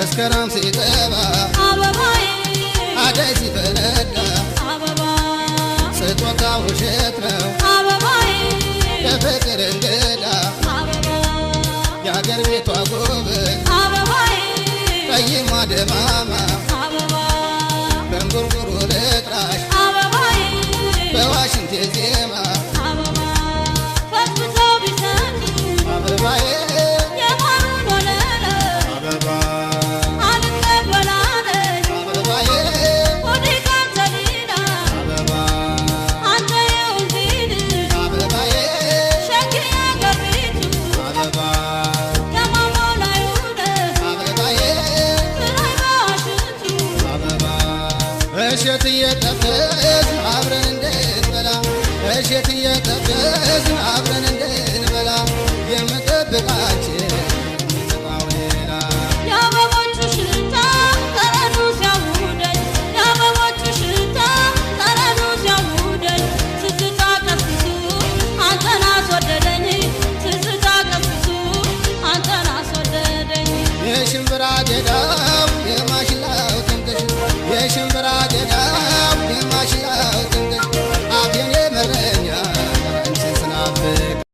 መስከረም ሲጠባ አበባዬ አደይ ሲፈነዳ አበባ ስጦታ ውሸት ነው አበባዬ የፍቅር እንግዳ አበባ የአገር ቤቷ ጉብል አበባዬ ጠይሟ ደማማ አበባ በእንጉርጉሮ ልጥራሽ አበባዬ በዋሽንቴ ዜማ አበባ ፈትፍተው ቢሰጡ አበባዬ የማሩን ወለላ አበባ አልቀበላለች አበባዬ ሆዴ ካንተ ሌላ አበባ አንተ የወንዜ ልጅ አበባዬ ሸጌ አገር ቤቱ አበባ ከማማው ላይ ሆነህ አበባዬ ፍራይ በዋሽንቱ አበባ እሸት እየጠበስን አብረን እንድንበላ እሸት እየጠበስን አብረን እንድንበላ የምጠብቃችን የሚመጣው ሌላ የአበቦቹ ሽታ ጠረኑ ሲያውደኝ የአበቦቹ ሽታ ጠረኑ ሲያውደኝ ትዝታ ቀስቅሶ አንተን አስወደደኝ ትዝታ ቀስቅሶ አንተን አስወደደኝ። የሽምብራ ገዳም የማሽላው ጥንቅሽ የሽምብራ ገዳም የማሽላው